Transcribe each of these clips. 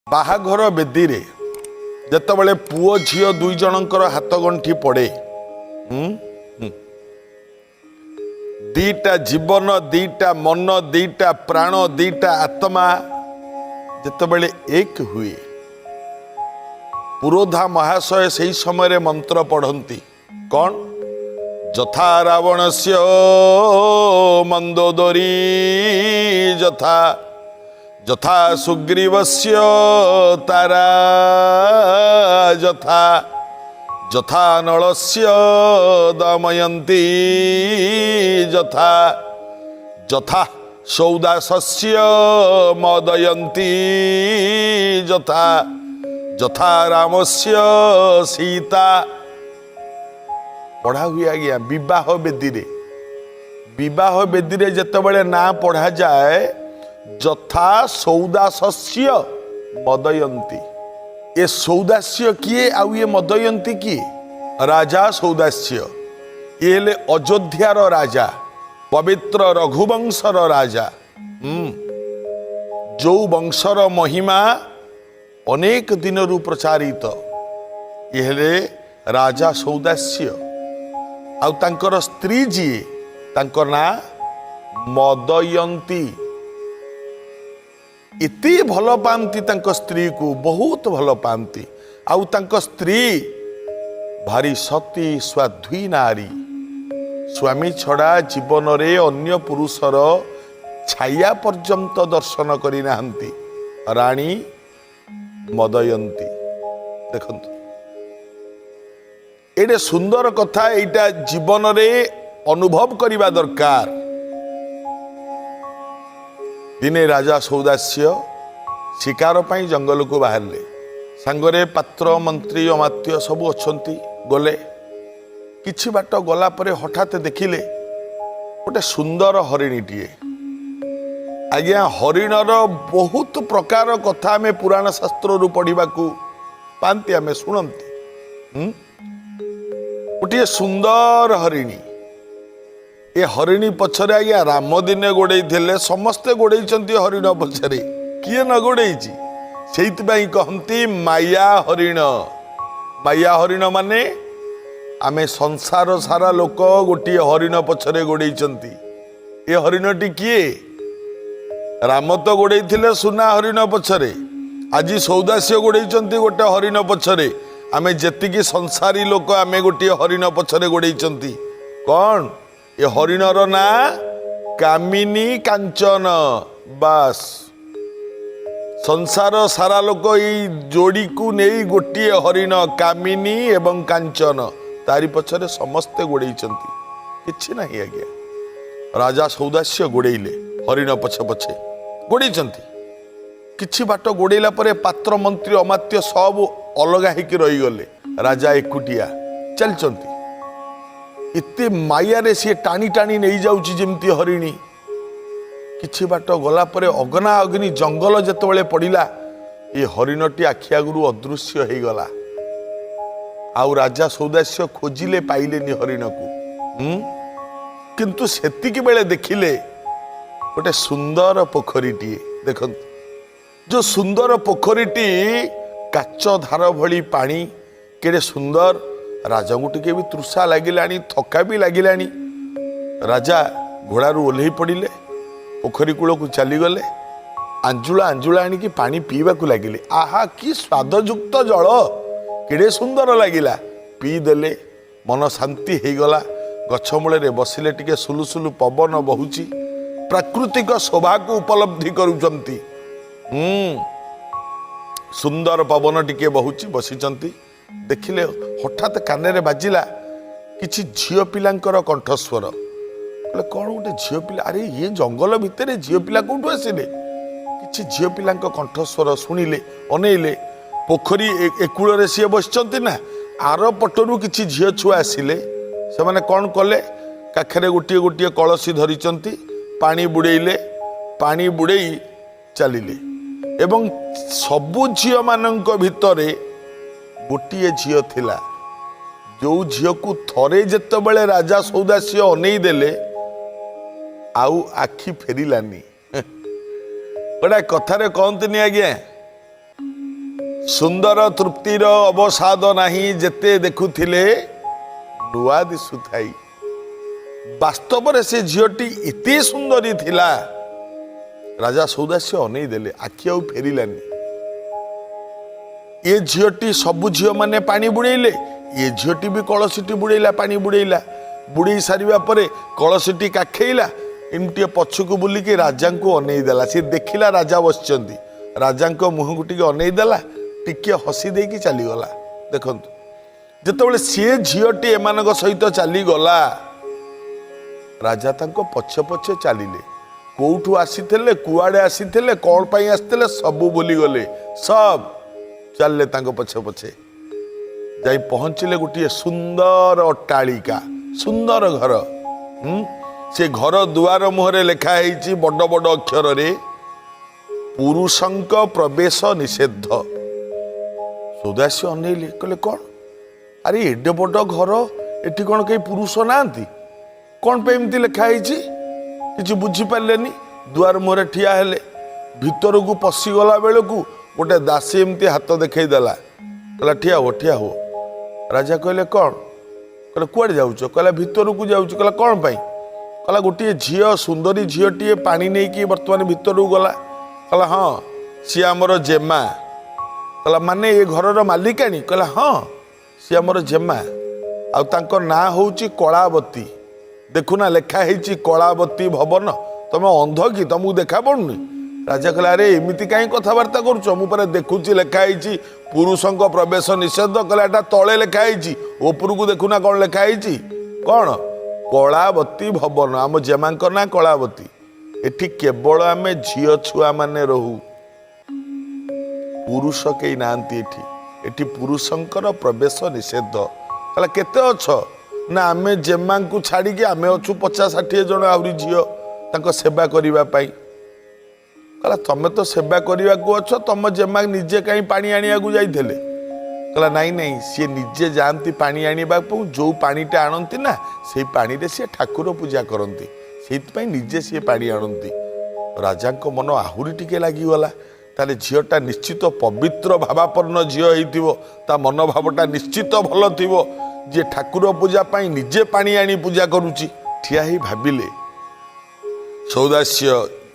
ବାହାଘର ବେଦୀରେ ଯେତେବେଳେ ପୁଅ ଝିଅ ଦୁଇ ଜଣଙ୍କର ହାତ ଗଣ୍ଠି ପଡ଼େ, ହୁଁ, ଦିଟା ଜୀବନ, ଦିଟା ମନ, ଦିଟା ପ୍ରାଣ, ଦିଟା ଆତ୍ମା ଯେତେବେଳେ ଏକ ହୁଏ, ପୁରୋଧା ମହାଶୟ ସେଇ ସମୟରେ ମନ୍ତ୍ର ପଢ଼ନ୍ତି। କ'ଣ? ଯଥା ରାବଣସ୍ୟ ମନ୍ଦୋଦରୀ ଯଥା, ଯଥା ସୁଗ୍ରୀବସ୍ୟ ତାରା ଯଥା, ଯଥା ନଳସ୍ୟ ଦମୟନ୍ତୀ ଯଥା, ଯଥା ସୌଦାସସ୍ୟ ମଦୟନ୍ତୀ ଯଥା, ଯଥା ରାମସ୍ୟ ସୀତା। ପଢ଼ା ହୁଏ ଆଜ୍ଞା ବିବାହ ବେଦୀରେ। ବିବାହ ବେଦୀରେ ଯେତେବେଳେ ନାଁ ପଢ଼ାଯାଏ, ଯଥା ସୌଦାସସ୍ୟ ମଦୟନ୍ତୀ। ଏ ସୌଦାସ୍ୟ କିଏ ଆଉ ଇଏ ମଦୟନ୍ତୀ କିଏ? ରାଜା ସୌଦାସ୍ୟ, ଇଏ ହେଲେ ଅଯୋଧ୍ୟାର ରାଜା, ପବିତ୍ର ରଘୁବଂଶର ରାଜା, ଯୋଉ ବଂଶର ମହିମା ଅନେକ ଦିନରୁ ପ୍ରଚାରିତ। ଇଏ ହେଲେ ରାଜା ସୌଦାସ୍ୟ ଆଉ ତାଙ୍କର ସ୍ତ୍ରୀ ଯିଏ, ତାଙ୍କ ନାଁ ମଦୟନ୍ତୀ। ଏତେ ଭଲ ପାଆନ୍ତି ତାଙ୍କ ସ୍ତ୍ରୀକୁ, ବହୁତ ଭଲ ପାଆନ୍ତି। ଆଉ ତାଙ୍କ ସ୍ତ୍ରୀ ଭାରି ସତୀ ସ୍ୱାଧ୍ୱୀ ନାରୀ। ସ୍ୱାମୀ ଛଡ଼ା ଜୀବନରେ ଅନ୍ୟ ପୁରୁଷର ଛାୟା ପର୍ଯ୍ୟନ୍ତ ଦର୍ଶନ କରିନାହାନ୍ତି ରାଣୀ ମଦୟନ୍ତୀ। ଦେଖନ୍ତୁ, ଏଇଟା ସୁନ୍ଦର କଥା। ଏଇଟା ଜୀବନରେ ଅନୁଭବ କରିବା ଦରକାର। ଦିନେ ରାଜା ସୌଦାସ୍ୟ ଶିକାର ପାଇଁ ଜଙ୍ଗଲକୁ ବାହାରିଲେ। ସାଙ୍ଗରେ ପାତ୍ର, ମନ୍ତ୍ରୀ, ଅମାତ୍ୟ ସବୁ ଅଛନ୍ତି। ଗଲେ। କିଛି ବାଟ ଗଲା ପରେ ହଠାତ୍ ଦେଖିଲେ ଗୋଟେ ସୁନ୍ଦର ହରିଣୀଟିଏ। ଆଜ୍ଞା, ହରିଣର ବହୁତ ପ୍ରକାର କଥା ଆମେ ପୁରାଣ ଶାସ୍ତ୍ରରୁ ପଢ଼ିବାକୁ ପାଆନ୍ତି, ଆମେ ଶୁଣନ୍ତି। ଗୋଟିଏ ସୁନ୍ଦର ହରିଣୀ। ଏ ହରିଣୀ ପଛରେ ଆଜ୍ଞା ରାମ ଦିନେ ଗୋଡ଼େଇଥିଲେ, ସମସ୍ତେ ଗୋଡ଼େଇଛନ୍ତି। ହରିଣ ପଛରେ କିଏ ନ ଗୋଡ଼େଇଛି? ସେଇଥିପାଇଁ କହନ୍ତି ମାୟା ହରିଣ। ମାୟା ହରିଣ ମାନେ ଆମେ ସଂସାର ସାରା ଲୋକ ଗୋଟିଏ ହରିଣ ପଛରେ ଗୋଡ଼େଇଛନ୍ତି। ଏ ହରିଣଟି କିଏ? ରାମ ତ ଗୋଡ଼େଇଥିଲେ ସୁନା ହରିଣ ପଛରେ, ଆଜି ସୌଦାସ୍ୟ ଗୋଡ଼େଇଛନ୍ତି ଗୋଟେ ହରିଣ ପଛରେ। ଆମେ ଯେତିକି ସଂସାରୀ ଲୋକ, ଆମେ ଗୋଟିଏ ହରିଣ ପଛରେ ଗୋଡ଼େଇଛନ୍ତି। କ'ଣ ଏ ହରିଣର ନାଁ? କାମିନୀ କାଞ୍ଚନ। ବାସ୍, ସଂସାର ସାରା ଲୋକ ଏଇ ଯୋଡ଼ିକୁ ନେଇ ଗୋଟିଏ ହରିଣ କାମିନୀ ଏବଂ କାଞ୍ଚନ, ତାରି ପଛରେ ସମସ୍ତେ ଗୋଡ଼େଇଛନ୍ତି। କିଛି ନାହିଁ ଆଜ୍ଞା। ରାଜା ସୌଦାସ୍ୟ ଗୋଡ଼େଇଲେ, ହରିଣ ପଛେ ପଛେ ଗୋଡ଼େଇଛନ୍ତି। କିଛି ବାଟ ଗୋଡ଼େଇଲା ପରେ ପାତ୍ର, ମନ୍ତ୍ରୀ, ଅମାତ୍ୟ ସବୁ ଅଲଗା ହେଇକି ରହିଗଲେ। ରାଜା ଏକୁଟିଆ ଚାଲିଛନ୍ତି। ଏତେ ମାୟାରେ ସିଏ ଟାଣି ଟାଣି ନେଇଯାଉଛି ଯେମିତି ହରିଣୀ। କିଛି ବାଟ ଗଲା ପରେ ଅଗନା ଅଗ୍ନି ଜଙ୍ଗଲ ଯେତେବେଳେ ପଡ଼ିଲା, ଏ ହରିଣଟି ଆଖି ଆଗରୁ ଅଦୃଶ୍ୟ ହେଇଗଲା। ଆଉ ରାଜା ସୌଦାସ୍ୟ ଖୋଜିଲେ, ପାଇଲେନି ହରିଣକୁ। କିନ୍ତୁ ସେତିକି ବେଳେ ଦେଖିଲେ ଗୋଟେ ସୁନ୍ଦର ପୋଖରୀଟିଏ। ଦେଖନ୍ତୁ, ଯୋଉ ସୁନ୍ଦର ପୋଖରୀଟି, କାଚ ଧାର ଭଳି ପାଣି, କେଡ଼େ ସୁନ୍ଦର। ରାଜାଙ୍କୁ ଟିକେ ବି ତୃଷା ଲାଗିଲାଣି, ଥକା ବି ଲାଗିଲାଣି। ରାଜା ଘୋଡ଼ାରୁ ଓହ୍ଲେଇ ପଡ଼ିଲେ, ପୋଖରୀ କୂଳକୁ ଚାଲିଗଲେ। ଆଞ୍ଜୁଳା ଆଞ୍ଜୁଳା ଆଣିକି ପାଣି ପିଇବାକୁ ଲାଗିଲେ। ଆହା, କି ସ୍ୱାଦଯୁକ୍ତ ଜଳ, କେଡ଼େ ସୁନ୍ଦର ଲାଗିଲା। ପିଇଦେଲେ, ମନ ଶାନ୍ତି ହେଇଗଲା। ଗଛ ମୂଳରେ ବସିଲେ, ଟିକେ ସୁଲୁସୁଲୁ ପବନ ବହୁଛି, ପ୍ରାକୃତିକ ଶୋଭାକୁ ଉପଲବ୍ଧି କରୁଛନ୍ତି। ସୁନ୍ଦର ପବନ ଟିକେ ବହୁଛି, ବସିଛନ୍ତି। ଦେଖିଲେ ହଠାତ୍ କାନରେ ବାଜିଲା କିଛି ଝିଅ ପିଲାଙ୍କର କଣ୍ଠସ୍ୱର। କହିଲେ, କ'ଣ ଗୋଟେ ଝିଅ ପିଲା? ଆରେ, ଇଏ ଜଙ୍ଗଲ ଭିତରେ ଝିଅ ପିଲା କୋଉଠୁ ଆସିଲେ? କିଛି ଝିଅ ପିଲାଙ୍କ କଣ୍ଠସ୍ୱର ଶୁଣିଲେ, ଅନେଇଲେ। ପୋଖରୀ ଏକୂଳରେ ସିଏ ବସିଛନ୍ତି ନା, ଆର ପଟରୁ କିଛି ଝିଅ ଛୁଆ ଆସିଲେ। ସେମାନେ କ'ଣ କଲେ? କାଖରେ ଗୋଟିଏ ଗୋଟିଏ କଳସୀ ଧରିଛନ୍ତି, ପାଣି ବୁଡ଼େଇଲେ। ପାଣି ବୁଡ଼େଇ ଚାଲିଲେ ଏବଂ ସବୁ ଝିଅମାନଙ୍କ ଭିତରେ ଗୋଟିଏ ଝିଅ ଥିଲା, ଯୋଉ ଝିଅକୁ ଥରେ ଯେତେବେଳେ ରାଜା ସୌଦାସ୍ୟ ଅନେଇ ଦେଲେ, ଆଉ ଆଖି ଫେରିଲାନି। ଗୋଟେ କଥାରେ କହନ୍ତିନି ଆଜ୍ଞା, ସୁନ୍ଦର ତୃପ୍ତିର ଅବସାଦ ନାହିଁ, ଯେତେ ଦେଖୁଥିଲେ ନୂଆ ଦିଶୁଥାଇ। ବାସ୍ତବରେ ସେ ଝିଅଟି ଏତେ ସୁନ୍ଦରୀ ଥିଲା। ରାଜା ସୌଦାସ୍ୟ ଅନେଇ ଦେଲେ, ଆଖି ଆଉ ଫେରିଲାନି। ଏ ଝିଅଟି, ସବୁ ଝିଅମାନେ ପାଣି ବୁଡ଼େଇଲେ, ଏ ଝିଅଟି ବି କଳସୀଟି ବୁଡ଼େଇଲା, ପାଣି ବୁଡ଼େଇଲା। ବୁଡ଼େଇ ସାରିବା ପରେ କଳସୀଟି କାଖେଇଲା, ଏମିତି ଟିକେ ପଛକୁ ବୁଲିକି ରାଜାଙ୍କୁ ଅନେଇ ଦେଲା। ସେ ଦେଖିଲା ରାଜା ବସିଛନ୍ତି, ରାଜାଙ୍କ ମୁହଁକୁ ଟିକେ ଅନେଇ ଦେଲା, ଟିକେ ହସି ଦେଇକି ଚାଲିଗଲା। ଦେଖନ୍ତୁ, ଯେତେବେଳେ ସିଏ ଝିଅଟି ଏମାନଙ୍କ ସହିତ ଚାଲିଗଲା, ରାଜା ତାଙ୍କ ପଛେ ପଛେ ଚାଲିଲେ। କୋଉଠୁ ଆସିଥିଲେ, କୁଆଡ଼େ ଆସିଥିଲେ, କ'ଣ ପାଇଁ ଆସିଥିଲେ, ସବୁ ଭୁଲିଗଲେ। ସବ ଚାଲିଲେ ତାଙ୍କ ପଛେ ପଛେ। ଯାଇ ପହଞ୍ଚିଲେ ଗୋଟିଏ ସୁନ୍ଦର ଅଟ୍ଟାଳିକା, ସୁନ୍ଦର ଘର। ସେ ଘର ଦୁଆର ମୁହଁରେ ଲେଖା ହେଇଛି ବଡ଼ ବଡ଼ ଅକ୍ଷରରେ, "ପୁରୁଷଙ୍କ ପ୍ରବେଶ ନିଷେଧ"। ସୌଦାସ୍ୟ ଅନେଇଲେ, କହିଲେ, "କ'ଣ? ଆରେ, ଏଡେ ବଡ଼ ଘର, ଏଠି କ'ଣ କେହି ପୁରୁଷ ନାହାନ୍ତି? କ'ଣ ପାଇଁ ଏମିତି ଲେଖା ହେଇଛି?" କିଛି ବୁଝିପାରିଲେନି। ଦୁଆର ମୁହଁରେ ଠିଆ ହେଲେ। ଭିତରକୁ ପଶିଗଲା ବେଳକୁ ଗୋଟେ ଦାସୀ ଏମିତି ହାତ ଦେଖେଇ ଦେଲା, କହିଲା, "ଠିଆ ହୁଅ, ଠିଆ ହୁଅ।" ରାଜା କହିଲେ, "କ'ଣ?" କହିଲେ, "କୁଆଡ଼େ ଯାଉଛ?" କହିଲା, "ଭିତରକୁ ଯାଉଛି।" କହିଲା, "କ'ଣ ପାଇଁ?" କହିଲା, "ଗୋଟିଏ ଝିଅ, ସୁନ୍ଦରୀ ଝିଅଟିଏ ପାଣି ନେଇକି ବର୍ତ୍ତମାନ ଭିତରକୁ ଗଲା।" କହିଲା, "ହଁ, ସିଏ ଆମର ଜେମା।" କହିଲା, "ମାନେ ଏ ଘରର ମାଲିକାଣୀ?" କହିଲା, "ହଁ, ସିଏ ଆମର ଜେମା ଆଉ ତାଙ୍କ ନାଁ ହେଉଛି କଳାବତୀ। ଦେଖୁନା, ଲେଖା ହେଇଛି କଳାବତୀ ଭବନ। ତମେ ଅନ୍ଧ କି? ତମକୁ ଦେଖା ପଡୁନି?" ରାଜା କହିଲା, "ଆରେ, ଏମିତି କାହିଁ କଥାବାର୍ତ୍ତା କରୁଛ? ମୁଁ ପରା ଦେଖୁଛି ଲେଖା ହେଇଛି ପୁରୁଷଙ୍କ ପ୍ରବେଶ ନିଷେଧ।" କହିଲା, "ଏଟା ତଳେ ଲେଖା ହେଇଛି, ଉପରକୁ ଦେଖୁନା କ'ଣ ଲେଖା ହେଇଛି?" "କ'ଣ?" "କଳାବତୀ ଭବନ। ଆମ ଜେମାଙ୍କ ନାଁ କଳାବତୀ। ଏଠି କେବଳ ଆମେ ଝିଅ ଛୁଆମାନେ ରହୁ, ପୁରୁଷ କେହି ନାହାନ୍ତି ଏଠି। ଏଠି ପୁରୁଷଙ୍କର ପ୍ରବେଶ ନିଷେଧ।" କହିଲା, "କେତେ ଅଛ?" ନା, "ଆମେ ଜେମାଙ୍କୁ ଛାଡ଼ିକି ଆମେ ଅଛୁ 50-60 ଜଣ ଆହୁରି ଝିଅ ତାଙ୍କ ସେବା କରିବା ପାଇଁ।" କହିଲା, "ତମେ ତ ସେବା କରିବାକୁ ଅଛ, ତମ ଜେମା ନିଜେ କାହିଁ ପାଣି ଆଣିବାକୁ ଯାଇଥିଲେ?" କହିଲା, "ନାଇଁ ନାଇଁ, ସିଏ ନିଜେ ଯାଆନ୍ତି ପାଣି ଆଣିବାକୁ। ଯୋଉ ପାଣିଟା ଆଣନ୍ତି ନା, ସେଇ ପାଣିରେ ସିଏ ଠାକୁର ପୂଜା କରନ୍ତି, ସେଇଥିପାଇଁ ନିଜେ ସିଏ ପାଣି ଆଣନ୍ତି।" ରାଜାଙ୍କ ମନ ଆହୁରି ଟିକେ ଲାଗିଗଲା। ତାହେଲେ ଝିଅଟା ନିଶ୍ଚିତ ପବିତ୍ର ଭାବାପନ୍ନ ଝିଅ ହେଇଥିବ, ତା ମନୋଭାବଟା ନିଶ୍ଚିତ ଭଲ ଥିବ, ଯିଏ ଠାକୁର ପୂଜା ପାଇଁ ନିଜେ ପାଣି ଆଣି ପୂଜା କରୁଛି। ଠିଆ ହେଇ ଭାବିଲେ ସୌଦାସ୍ୟ।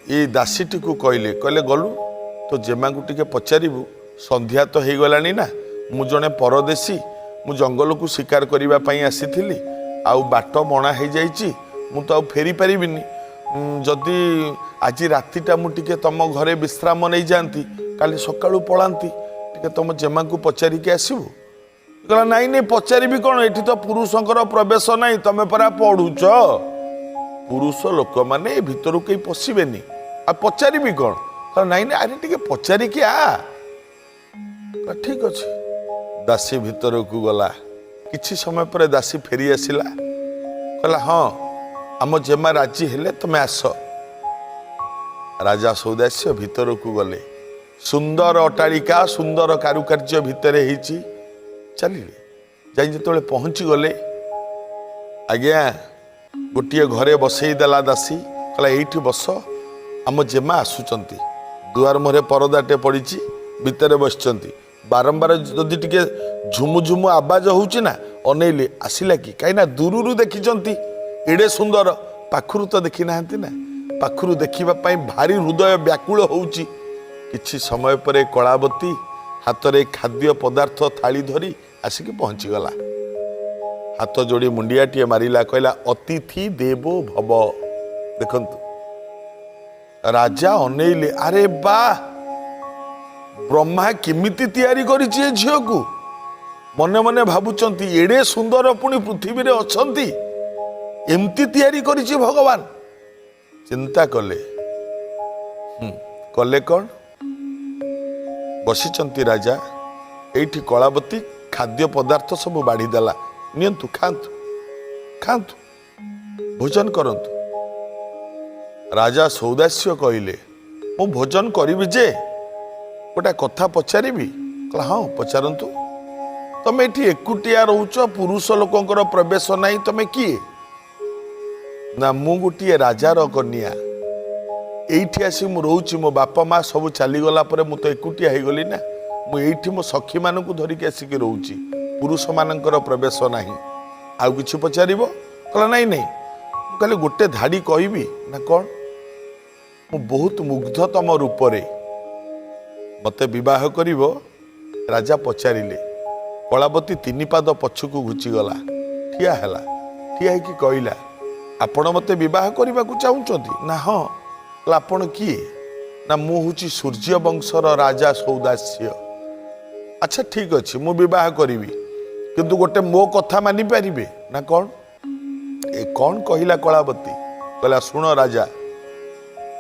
ଏଇ ଦାସୀଟିକୁ କହିଲେ, କହିଲେ, "ଗଲୁ ତୋ ଜେମାଙ୍କୁ ଟିକେ ପଚାରିବୁ, ସନ୍ଧ୍ୟା ତ ହେଇଗଲାଣି ନା, ମୁଁ ଜଣେ ପରଦେଶୀ, ମୁଁ ଜଙ୍ଗଲକୁ ଶିକାର କରିବା ପାଇଁ ଆସିଥିଲି ଆଉ ବାଟ ମଣା ହେଇଯାଇଛି, ମୁଁ ତ ଆଉ ଫେରି ପାରିବିନି। ଯଦି ଆଜି ରାତିଟା ମୁଁ ଟିକେ ତମ ଘରେ ବିଶ୍ରାମ ନେଇଯାଆନ୍ତି, କାଲି ସକାଳୁ ପଳାନ୍ତି, ଟିକେ ତମ ଜେମାଙ୍କୁ ପଚାରିକି ଆସିବୁ।" କହିଲା, "ନାଇଁ ନାଇଁ, ପଚାରିବି କ'ଣ? ଏଠି ତ ପୁରୁଷଙ୍କର ପ୍ରବେଶ ନାହିଁ, ତମେ ପରା ପଢୁଛ। ପୁରୁଷ ଲୋକମାନେ ଏ ଭିତରକୁ କେହି ପଶିବେନି, ଆଉ ପଚାରିବି କ'ଣ?" କହିଲା, "ନାଇଁ ନାଇଁ, ଆରେ ଟିକେ ପଚାରିକି ଆ।" କହିଲା, "ଠିକ ଅଛି।" ଦାସୀ ଭିତରକୁ ଗଲା। କିଛି ସମୟ ପରେ ଦାସୀ ଫେରି ଆସିଲା। କହିଲା, "ହଁ, ଆମ ଜେମା ରାଜି ହେଲେ, ତମେ ଆସ।" ରାଜା ସୌଦାସ୍ୟ ଭିତରକୁ ଗଲେ। ସୁନ୍ଦର ଅଟ୍ଟାଳିକା, ସୁନ୍ଦର କାରୁକାର୍ଯ୍ୟ ଭିତରେ ହେଇଛି। ଚାଲିଲେ, ଯାଇ ଯେତେବେଳେ ପହଞ୍ଚି ଗଲେ ଆଜ୍ଞା, ଗୋଟିଏ ଘରେ ବସେଇ ଦେଲା ଦାସୀ। କହିଲା, "ଏଇଠି ବସ, ଆମ ଜେମା ଆସୁଛନ୍ତି।" ଦୁଆର ମୁହଁରେ ପରଦାଟେ ପଡ଼ିଛି, ଭିତରେ ବସିଛନ୍ତି। ବାରମ୍ବାର ଯଦି ଟିକେ ଝୁମୁ ଝୁମୁ ଆବାଜ ହଉଛି ନା, ଅନେଇଲେ, ଆସିଲା କି? କାହିଁକିନା ଦୂରରୁ ଦେଖିଛନ୍ତି ଏଡ଼େ ସୁନ୍ଦର, ପାଖରୁ ତ ଦେଖି ନାହାନ୍ତି ନା। ପାଖରୁ ଦେଖିବା ପାଇଁ ଭାରି ହୃଦୟ ବ୍ୟାକୁଳ ହଉଛି। କିଛି ସମୟ ପରେ କଳାବତୀ ହାତରେ ଖାଦ୍ୟ ପଦାର୍ଥ ଥାଳି ଧରି ଆସିକି ପହଞ୍ଚିଗଲା। ହାତ ଯୋଡ଼ି ମୁଣ୍ଡିଆଟିଏ ମାରିଲା, କହିଲା, "ଅତିଥି ଦେବୋ ଭବ।" ଦେଖନ୍ତୁ, ରାଜା ଅନେଇଲେ, ଆରେ ବା, ବ୍ରହ୍ମା କେମିତି ତିଆରି କରିଛି ଏ ଝିଅକୁ! ମନେ ମନେ ଭାବୁଛନ୍ତି, ଏଡ଼େ ସୁନ୍ଦର ପୁଣି ପୃଥିବୀରେ ଅଛନ୍ତି? ଏମିତି ତିଆରି କରିଛି ଭଗବାନ? ଚିନ୍ତା କଲେ। କଲେ କ'ଣ? ବସିଛନ୍ତି ରାଜା ଏଇଠି। କଳାବତୀ ଖାଦ୍ୟ ପଦାର୍ଥ ସବୁ ବାଢ଼ିଦେଲା। "ନିଅନ୍ତୁ, ଖାଆନ୍ତୁ, ଖାଆନ୍ତୁ, ଭୋଜନ କରନ୍ତୁ।" ରାଜା ସୌଦାସ୍ୟ କହିଲେ, "ମୁଁ ଭୋଜନ କରିବି ଯେ, ଗୋଟେ କଥା ପଚାରିବି?" କହିଲା, "ହଁ, ପଚାରନ୍ତୁ।" "ତମେ ଏଠି ଏକୁଟିଆ ରହୁଛ, ପୁରୁଷ ଲୋକଙ୍କର ପ୍ରବେଶ ନାହିଁ, ତମେ କିଏ?" ନା, "ମୁଁ ଗୋଟିଏ ରାଜାର କନ୍ୟା। ଏଇଠି ଆସି ମୁଁ ରହୁଛି। ମୋ ବାପା ମା ସବୁ ଚାଲିଗଲା ପରେ ମୁଁ ତ ଏକୁଟିଆ ହେଇଗଲି ନା, ମୁଁ ଏଇଠି ମୋ ସଖୀମାନଙ୍କୁ ଧରିକି ଆସିକି ରହୁଛି, ପୁରୁଷମାନଙ୍କର ପ୍ରବେଶ ନାହିଁ। ଆଉ କିଛି ପଚାରିବ? କହିଲା, ନାଇଁ ନାଇଁ, ମୁଁ କହିଲି ଗୋଟେ ଧାଡ଼ି କହିବି। ନା, କ'ଣ? ମୁଁ ବହୁତ ମୁଗ୍ଧ ତମ ରୂପରେ, ମୋତେ ବିବାହ କରିବ? ରାଜା ପଚାରିଲେ। କଳାବତୀ ତିନି ପାଦ ପଛକୁ ଘୁଚିଗଲା, ଠିଆ ହେଲା। ଠିଆ ହେଇକି କହିଲା, ଆପଣ ମୋତେ ବିବାହ କରିବାକୁ ଚାହୁଁଛନ୍ତି? ନା, ହଁ। କହିଲା, ଆପଣ କିଏ? ନା, ମୁଁ ହେଉଛି ସୂର୍ଯ୍ୟ ବଂଶର ରାଜା ସୌଦାସ୍ୟ। ଆଚ୍ଛା, ଠିକ ଅଛି, ମୁଁ ବିବାହ କରିବି, କିନ୍ତୁ ଗୋଟେ ମୋ କଥା ମାନିପାରିବେ? ନା, କ'ଣ? ଏ କ'ଣ କହିଲା କଳାବତୀ? କହିଲା, ଶୁଣ ରାଜା,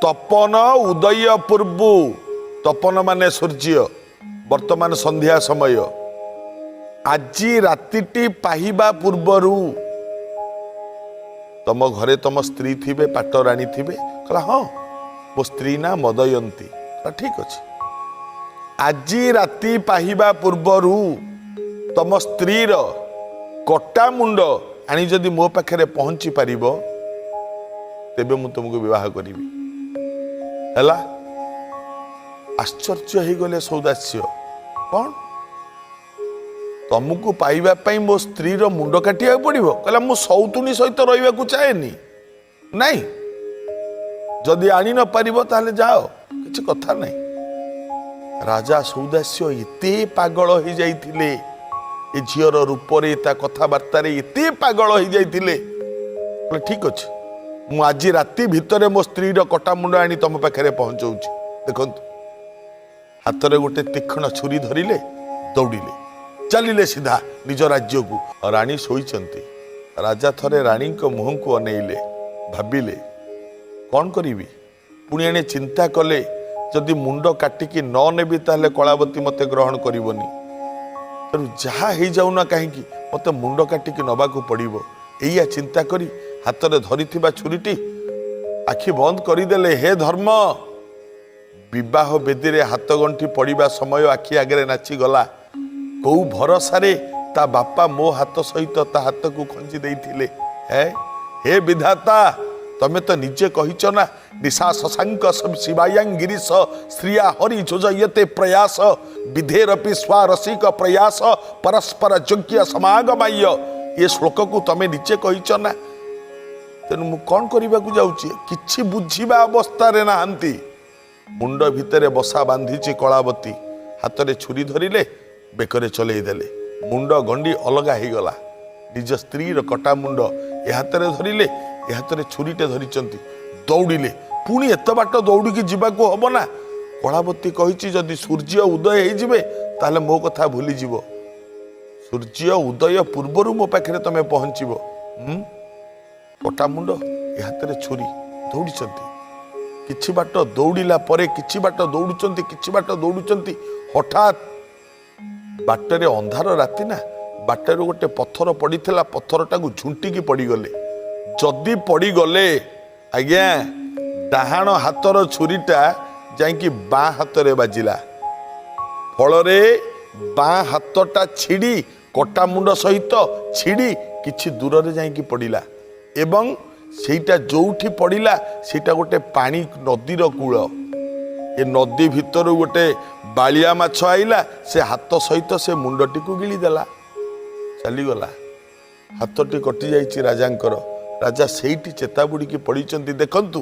ତପନ ଉଦୟ ପୂର୍ବୁ, ତପନ ମାନେ ସୂର୍ଯ୍ୟ, ବର୍ତ୍ତମାନ ସନ୍ଧ୍ୟା ସମୟ, ଆଜି ରାତିଟି ପାହିବା ପୂର୍ବରୁ ତମ ଘରେ ତମ ସ୍ତ୍ରୀ ଥିବେ, ପାଟରାଣୀ ଥିବେ? କହିଲା, ହଁ, ମୋ ସ୍ତ୍ରୀ ନାଁ ମଦୟନ୍ତୀ। କହିଲା, ଠିକ ଅଛି, ଆଜି ରାତି ପାହିବା ପୂର୍ବରୁ ତମ ସ୍ତ୍ରୀର କଟା ମୁଣ୍ଡ ଆଣି ଯଦି ମୋ ପାଖରେ ପହଞ୍ଚି ପାରିବ, ତେବେ ମୁଁ ତୁମକୁ ବିବାହ କରିବି। ହେଲା? ଆଶ୍ଚର୍ଯ୍ୟ ହେଇଗଲେ ସୌଦାସ୍ୟ। କ'ଣ, ତମକୁ ପାଇବା ପାଇଁ ମୋ ସ୍ତ୍ରୀର ମୁଣ୍ଡ କାଟିବାକୁ ପଡ଼ିବ? କହିଲା, ମୁଁ ସଉତୁଣୀ ସହିତ ରହିବାକୁ ଚାହେଁନି। ନାଇଁ, ଯଦି ଆଣି ନ ପାରିବ ତାହେଲେ ଯାଅ, କିଛି କଥା ନାହିଁ। ରାଜା ସୌଦାସ୍ୟ ଏତେ ପାଗଳ ହେଇଯାଇଥିଲେ ଏ ଝିଅର ରୂପରେ, ତା କଥାବାର୍ତ୍ତାରେ ଏତେ ପାଗଳ ହେଇଯାଇଥିଲେ। କହିଲେ, ଠିକ ଅଛି, ମୁଁ ଆଜି ରାତି ଭିତରେ ମୋ ସ୍ତ୍ରୀର କଟା ମୁଣ୍ଡ ଆଣି ତମ ପାଖରେ ପହଞ୍ଚଉଛି। ଦେଖନ୍ତୁ, ହାତରେ ଗୋଟେ ତୀକ୍ଷ୍ଣ ଛୁରୀ ଧରିଲେ, ଦୌଡ଼ିଲେ, ଚାଲିଲେ ସିଧା ନିଜ ରାଜ୍ୟକୁ। ରାଣୀ ଶୋଇଛନ୍ତି। ରାଜା ଥରେ ରାଣୀଙ୍କ ମୁହଁକୁ ଅନେଇଲେ, ଭାବିଲେ କ'ଣ କରିବି। ପୁଣି ଏଣେ ଚିନ୍ତା କଲେ, ଯଦି ମୁଣ୍ଡ କାଟିକି ନ ନେବି ତାହେଲେ କଳାବତୀ ମୋତେ ଗ୍ରହଣ କରିବନି। ତେଣୁ ଯାହା ହେଇଯାଉ ନା କାହିଁକି ମୋତେ ମୁଣ୍ଡ କାଟିକି ନେବାକୁ ପଡ଼ିବ। ଏଇଆ ଚିନ୍ତା କରି ହାତରେ ଧରିଥିବା ଛୁରୀଟି ଆଖି ବନ୍ଦ କରିଦେଲେ। ହେ ଧର୍ମ! ବିବାହ ବେଦୀରେ ହାତ ଗଣ୍ଠି ପଡ଼ିବା ସମୟ ଆଖି ଆଗରେ ନାଚିଗଲା। କୋଉ ଭରସାରେ ତା ବାପା ମୋ ହାତ ସହିତ ତା ହାତକୁ ଖଞ୍ଜି ଦେଇଥିଲେ। ହେ ହେ ବିଧାତା, ତମେ ତ ନିଜେ କହିଛ ନା, ନିଶା ଶଶାଙ୍କ ଶିବାୟାଂ ଗିରିଶ ଶ୍ରିୟା ହରି ଯୋଜୟତେ ପ୍ରୟାସ ବିଧେରପି ସ୍ୱାରସିକ ପ୍ରୟାସ ପରସ୍ପର ଯୋଗ୍ୟ ସମାଗମାୟ। ଏ ଶ୍ଲୋକକୁ ତମେ ନିଜେ କହିଛ ନା? ତେଣୁ ମୁଁ କ'ଣ କରିବାକୁ ଯାଉଛି? କିଛି ବୁଝିବା ଅବସ୍ଥାରେ ନାହାନ୍ତି। ମୁଣ୍ଡ ଭିତରେ ବସା ବାନ୍ଧିଛି କଳାବତୀ। ହାତରେ ଛୁରୀ ଧରିଲେ, ବେକରେ ଚଲେଇ ଦେଲେ, ମୁଣ୍ଡ ଗଣ୍ଡି ଅଲଗା ହେଇଗଲା। ନିଜ ସ୍ତ୍ରୀର କଟା ମୁଣ୍ଡ ଏ ହାତରେ ଧରିଲେ, ଏ ହାତରେ ଛୁରୀଟେ ଧରିଛନ୍ତି, ଦୌଡ଼ିଲେ। ପୁଣି ଏତେ ବାଟ ଦୌଡ଼ିକି ଯିବାକୁ ହବ ନା? କଳାବତୀ କହିଛି, ଯଦି ସୂର୍ଯ୍ୟ ଉଦୟ ହେଇଯିବେ ତାହେଲେ ମୋ କଥା ଭୁଲିଯିବ। ସୂର୍ଯ୍ୟ ଉଦୟ ପୂର୍ବରୁ ମୋ ପାଖରେ ତମେ ପହଞ୍ଚିବ। କଟା ମୁଣ୍ଡ, ଏ ହାତରେ ଛୁରୀ, ଦୌଡ଼ିଛନ୍ତି। କିଛି ବାଟ ଦୌଡ଼ିଲା ପରେ, କିଛି ବାଟ ଦୌଡ଼ୁଛନ୍ତି, କିଛି ବାଟ ଦୌଡ଼ୁଛନ୍ତି, ହଠାତ୍ ବାଟରେ ଅନ୍ଧାର ରାତି ନା, ବାଟରେ ଗୋଟେ ପଥର ପଡ଼ିଥିଲା, ପଥରଟାକୁ ଝୁଣ୍ଟିକି ପଡ଼ିଗଲେ। ଯଦି ପଡ଼ିଗଲେ ଆଜ୍ଞା, ଡାହାଣ ହାତର ଛୁରୀଟା ଯାଇକି ବାଁ ହାତରେ ବାଜିଲା। ଫଳରେ ବାଁ ହାତଟା ଛିଡ଼ି, କଟା ମୁଣ୍ଡ ସହିତ ଛିଡ଼ି କିଛି ଦୂରରେ ଯାଇକି ପଡ଼ିଲା ଏବଂ ସେଇଟା ଯୋଉଠି ପଡ଼ିଲା ସେଇଟା ଗୋଟେ ପାଣି ନଦୀର କୂଳ। ଏ ନଦୀ ଭିତରୁ ଗୋଟେ ବାଳିଆ ମାଛ ଆଇଲା, ସେ ହାତ ସହିତ ସେ ମୁଣ୍ଡଟିକୁ ଗିଳିଦେଲା, ଚାଲିଗଲା। ହାତଟି କଟି ଯାଇଛି ରାଜାଙ୍କର। ରାଜା ସେଇଠି ଚେତା ବୁଡ଼ିକି ପଡ଼ିଛନ୍ତି। ଦେଖନ୍ତୁ,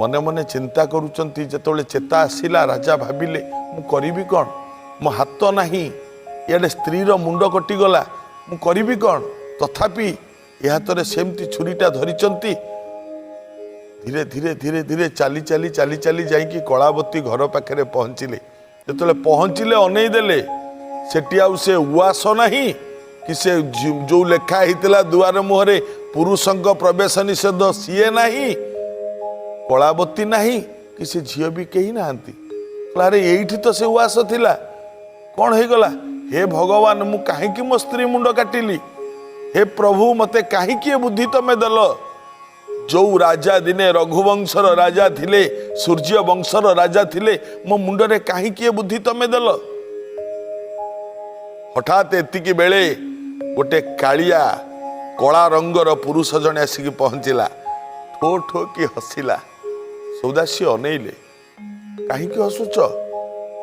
ମନେ ମନେ ଚିନ୍ତା କରୁଛନ୍ତି। ଯେତେବେଳେ ଚେତା ଆସିଲା, ରାଜା ଭାବିଲେ, ମୁଁ କରିବି କ'ଣ? ମୋ ହାତ ନାହିଁ, ଇଆଡ଼େ ସ୍ତ୍ରୀର ମୁଣ୍ଡ କଟିଗଲା, ମୁଁ କରିବି କ'ଣ? ତଥାପି ଏ ହାତରେ ସେମିତି ଛୁରୀଟା ଧରିଛନ୍ତି। ଧୀରେ ଧୀରେ ଧୀରେ ଧୀରେ ଚାଲି ଚାଲି ଚାଲି ଚାଲି ଯାଇକି କଳାବତୀ ଘର ପାଖରେ ପହଞ୍ଚିଲେ। ଯେତେବେଳେ ପହଞ୍ଚିଲେ, ଅନେଇ ଦେଲେ, ସେଠି ଆଉ ସେ ଉଆସ ନାହିଁ କି ସେ ଯୋଉ ଲେଖା ହେଇଥିଲା ଦୁଆର ମୁହଁରେ ପୁରୁଷଙ୍କ ପ୍ରବେଶ ନିଷେଧ, ସିଏ ନାହିଁ, କଳାବତୀ ନାହିଁ କି ସେ ଝିଅ ବି କେହି ନାହାନ୍ତି। କହିଲା, ଆରେ, ଏଇଠି ତ ସେ ଉଆସ ଥିଲା, କ'ଣ ହେଇଗଲା? ହେ ଭଗବାନ, ମୁଁ କାହିଁକି ମୋ ସ୍ତ୍ରୀ ମୁଣ୍ଡ କାଟିଲି? ହେ ପ୍ରଭୁ, ମତେ କାହିଁକି ଏ ବୁଦ୍ଧି ତମେ ଦେଲ? ଯୋଉ ରାଜା ଦିନେ ରଘୁବଂଶର ରାଜା ଥିଲେ, ସୂର୍ଯ୍ୟ ବଂଶର ରାଜା ଥିଲେ, ମୋ ମୁଣ୍ଡରେ କାହିଁକି ଏ ବୁଦ୍ଧି ତମେ ଦେଲ? ହଠାତ୍ ଏତିକି ବେଳେ ଗୋଟେ କାଳିଆ କଳା ରଙ୍ଗର ପୁରୁଷ ଜଣେ ଆସିକି ପହଞ୍ଚିଲା। ଠୋ ଠୋ କି ହସିଲା। ସୌଦାସ୍ୟ ଅନେଇଲେ, କାହିଁକି ହସୁଛ?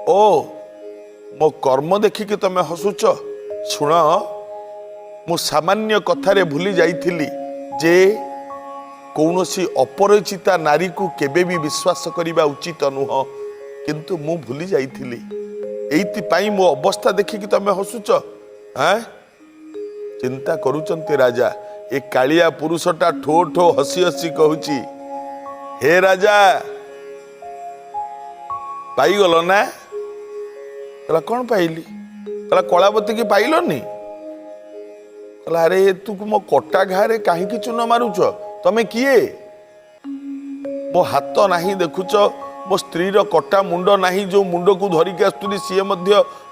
ଓ, ମୋ କର୍ମ ଦେଖିକି ତମେ ହସୁଛ? ଶୁଣ, ମୁଁ ସାମାନ୍ୟ କଥାରେ ଭୁଲି ଯାଇଥିଲି ଯେ କୌଣସି ଅପରିଚିତା ନାରୀକୁ କେବେ ବି ବିଶ୍ୱାସ କରିବା ଉଚିତ ନୁହଁ। କିନ୍ତୁ ମୁଁ ଭୁଲି ଯାଇଥିଲି। ଏଇଥିପାଇଁ ମୋ ଅବସ୍ଥା ଦେଖିକି ତମେ ହସୁଛ? ଆଁ, ଚିନ୍ତା କରୁଛନ୍ତି ରାଜା। ଏ କାଳିଆ ପୁରୁଷଟା ଠୋ ଠୋ ହସି ହସି କହୁଛି, ହେ ରାଜା, ପାଇଗଲ ନା? କହିଲା, କ'ଣ ପାଇଲି? କହିଲା, କଳାବତୀ କି ପାଇଲନି? କହିଲା, ଆରେ, ତୁ ମୋ କଟା ଘାରେ କାହିଁକି ଚୂନ ମାରୁଛ? ତମେ କିଏ? ମୋ ହାତ ନାହିଁ ଦେଖୁଛ, ମୋ ସ୍ତ୍ରୀର କଟା ମୁଣ୍ଡ ନାହିଁ। ଯୋଉ ମୁଣ୍ଡକୁ ଧରିକି ଆସୁଥିଲି, ସିଏ ମଧ୍ୟ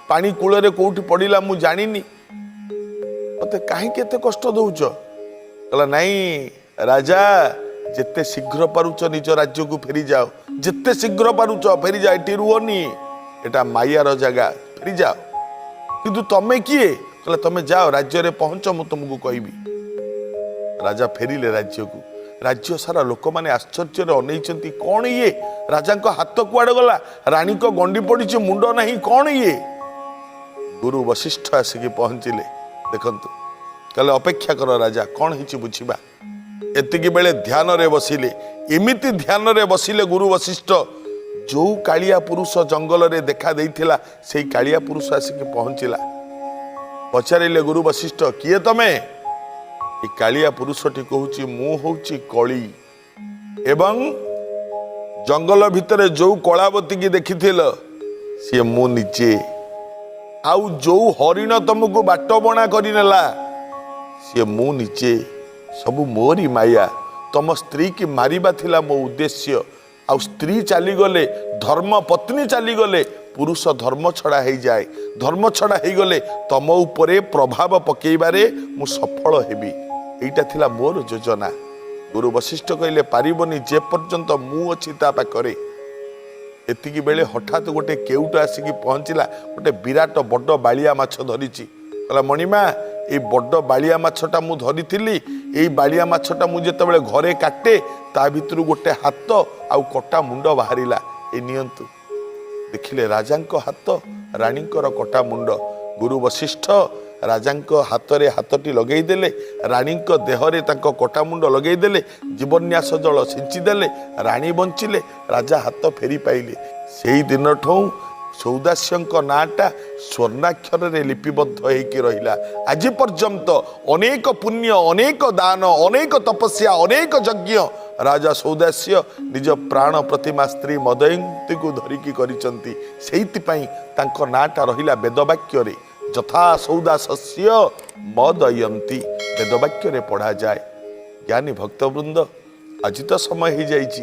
ପାଣି କୂଳରେ କୋଉଠି ପଡ଼ିଲା ମୁଁ ଜାଣିନି। ମତେ କାହିଁକି ଏତେ କଷ୍ଟ ଦଉଛ? କହିଲା, ନାଇଁ ରାଜା, ଯେତେ ଶୀଘ୍ର ପାରୁଛ ନିଜ ରାଜ୍ୟକୁ ଫେରିଯାଅ। ଯେତେ ଶୀଘ୍ର ପାରୁଛ ଫେରିଯାଅ, ଏଠି ରୁହନି। ଏଟା ମାୟାର ଜାଗା, ଫେରିଯାଅ। କିନ୍ତୁ ତମେ କିଏ? କହିଲା, ତମେ ଯାଅ, ରାଜ୍ୟରେ ପହଞ୍ଚ, ମୁଁ ତମକୁ କହିବି। ରାଜା ଫେରିଲେ ରାଜ୍ୟକୁ। ରାଜ୍ୟ ସାରା ଲୋକମାନେ ଆଶ୍ଚର୍ଯ୍ୟରେ ଅନେଇଛନ୍ତି, କ'ଣ ଇଏ? ରାଜାଙ୍କ ହାତ କୁଆଡ଼େ ଗଲା? ରାଣୀଙ୍କ ଗଣ୍ଡି ପଡ଼ିଛି, ମୁଣ୍ଡ ନାହିଁ, କ'ଣ ଇଏ? ଗୁରୁ ବଶିଷ୍ଠ ଆସିକି ପହଞ୍ଚିଲେ। ଦେଖନ୍ତୁ, କହିଲେ, ଅପେକ୍ଷା କର ରାଜା, କ'ଣ ହେଇଛି ବୁଝିବା। ଏତିକି ବେଳେ ଧ୍ୟାନରେ ବସିଲେ। ଏମିତି ଧ୍ୟାନରେ ବସିଲେ ଗୁରୁ ବଶିଷ୍ଠ, ଯୋଉ କାଳିଆ ପୁରୁଷ ଜଙ୍ଗଲରେ ଦେଖା ଦେଇଥିଲା, ସେଇ କାଳିଆ ପୁରୁଷ ଆସିକି ପହଞ୍ଚିଲା। ପଚାରିଲେ ଗୁରୁ ବଶିଷ୍ଠ, କିଏ ତମେ? ଏ କାଳିଆ ପୁରୁଷଟି କହୁଛି, ମୁଁ ହଉଛି କଳି ଏବଂ ଜଙ୍ଗଲ ଭିତରେ ଯୋଉ କଳାବତୀକି ଦେଖିଥିଲ, ସିଏ ମୁଁ ନିଜେ। ଆଉ ଯୋଉ ହରିଣ ତମକୁ ବାଟ ବଣା କରିନେଲା, ସିଏ ମୁଁ ନିଜେ। ସବୁ ମୋରି ମାୟା। ତମ ସ୍ତ୍ରୀ କି ମାରିବା ଥିଲା ମୋ ଉଦ୍ଦେଶ୍ୟ। ଆଉ ସ୍ତ୍ରୀ ଚାଲିଗଲେ, ଧର୍ମ ପତ୍ନୀ ଚାଲିଗଲେ ପୁରୁଷ ଧର୍ମ ଛଡ଼ା ହେଇଯାଏ। ଧର୍ମ ଛଡ଼ା ହେଇଗଲେ ତମ ଉପରେ ପ୍ରଭାବ ପକେଇବାରେ ମୁଁ ସଫଳ ହେବି। ଏଇଟା ଥିଲା ମୋର ଯୋଜନା। ଗୁରୁ ବଶିଷ୍ଠ କହିଲେ, ପାରିବନି, ଯେ ପର୍ଯ୍ୟନ୍ତ ମୁଁ ଅଛି ତା ପାଖରେ। ଏତିକି ବେଳେ ହଠାତ୍ ଗୋଟେ କେଉଟ ଆସିକି ପହଞ୍ଚିଲା। ଗୋଟେ ବିରାଟ ବଡ଼ ବାଳିଆ ମାଛ ଧରିଛି। କହିଲା, ମଣିମା, ଏଇ ବଡ଼ ବାଳିଆ ମାଛଟା ମୁଁ ଧରିଥିଲି। ଏଇ ବାଳିଆ ମାଛଟା ମୁଁ ଯେତେବେଳେ ଘରେ କାଟେ, ତା ଭିତରୁ ଗୋଟେ ହାତ ଆଉ କଟା ମୁଣ୍ଡ ବାହାରିଲା। ଏ ନିଅନ୍ତୁ। ଦେଖିଲେ ରାଜାଙ୍କ ହାତ, ରାଣୀଙ୍କର କଟା ମୁଣ୍ଡ। ଗୁରୁ ବଶିଷ୍ଠ ରାଜାଙ୍କ ହାତରେ ହାତଟି ଲଗେଇଦେଲେ, ରାଣୀଙ୍କ ଦେହରେ ତାଙ୍କ କଟା ମୁଣ୍ଡ ଲଗେଇଦେଲେ, ଜୀବନ୍ୟାସ ଜଳ ସିଞ୍ଚିଦେଲେ। ରାଣୀ ବଞ୍ଚିଲେ, ରାଜା ହାତ ଫେରି ପାଇଲେ। ସେଇ ଦିନଠୁଁ ସୌଦାସ୍ୟଙ୍କ ନାଁଟା ସ୍ୱର୍ଣ୍ଣାକ୍ଷରରେ ଲିପିବଦ୍ଧ ହେଇକି ରହିଲା ଆଜି ପର୍ଯ୍ୟନ୍ତ। ଅନେକ ପୁଣ୍ୟ, ଅନେକ ଦାନ, ଅନେକ ତପସ୍ୟା, ଅନେକ ଯଜ୍ଞ ରାଜା ସୌଦାସ୍ୟ ନିଜ ପ୍ରାଣ ପ୍ରତିମା ସ୍ତ୍ରୀ ମଦୟନ୍ତୀକୁ ଧରିକି କରିଛନ୍ତି। ସେଇଥିପାଇଁ ତାଙ୍କ ନାଁଟା ରହିଲା ବେଦବାକ୍ୟରେ, ଯଥା ସୌଦାସସ୍ୟ ମଦୟନ୍ତୀ, ବେଦବାକ୍ୟରେ ପଢ଼ାଯାଏ। ଜ୍ଞାନୀ ଭକ୍ତବୃନ୍ଦ, ଆଜି ତ ସମୟ ହେଇଯାଇଛି।